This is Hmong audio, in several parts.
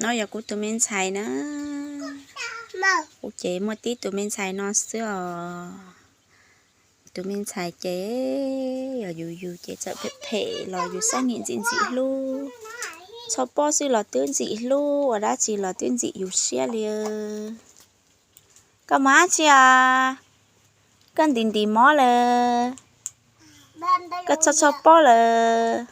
No yog kuv tus me ntxhais na. Kuv ces muaj tib tus me ntxhais no xwb os. Tus me ntxhais ces yog yus yus ces txawm phem phem los yus xav nim ntxim ntxim hlub. Txhob pob xwb los twb ntxim hlub, ua dab tsi los twb ntxim yus siab li. Koj mus dab tsi os? Koj ntim ntim mov lawm. Koj txhob txhob pob lawm.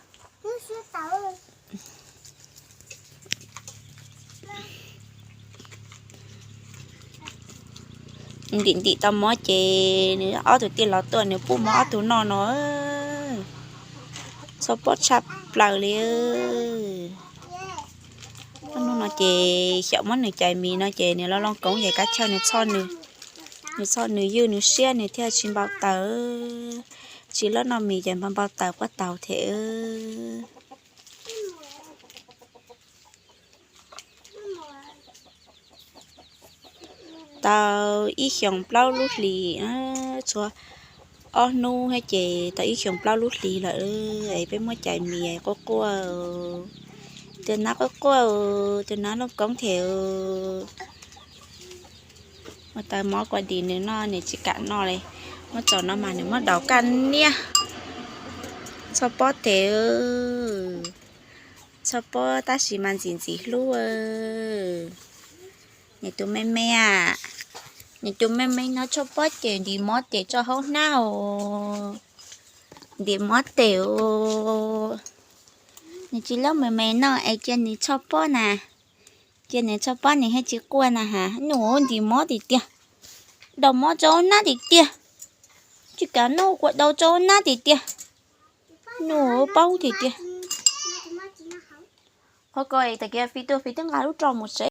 Ntim ntim tau mov ces nws ob tug tij laug tuaj nws pub mov ob tug noj no. Txhob pob tshaj plaws li. Hnub no ces xyaum muab nws cais mis no ces nws los looj koov ces kav chawj nws txhoj nws, nws txhoj nws ywj nws siab nws thiaj tsis npau taws. Tsis loj noj mis ces npau npau taws quaj taus thiab. Tau ib xyoos plaub lub hlis, tshuav ob hnub thiab ces tau ib xyoos plaub lub hlis lawm es peb muab cais mis quaj quaj, tus nav quaj quaj, tus nav looj koob thiab. Muab tau mov kua dis nws noj nws tsis kam noj li. Muab txaus no mas nws muab daus kaj niab. Txhob pob tes, txhob pob tab sis mas ntxim ntxim hlub. Nws tus me me, nws tus me me no txhob pob ces ntim mov tes tso hauv hnab os. Ntim mov tes os. Nws tsis loj me me no es cia nws txhob pob na. Cia nws txhob pob nws thiaj tsis quaj na has. Nws ntim mov tiag tiag, daus mov rau hauv hnab tiag tiag. Tsis kam noj kuj daus rau hauv hnab tiag tiag. Nws paub tiag tiag. Qhov ko tas kiag Fij tuaj Fij twb nqa lub roj mus tsev.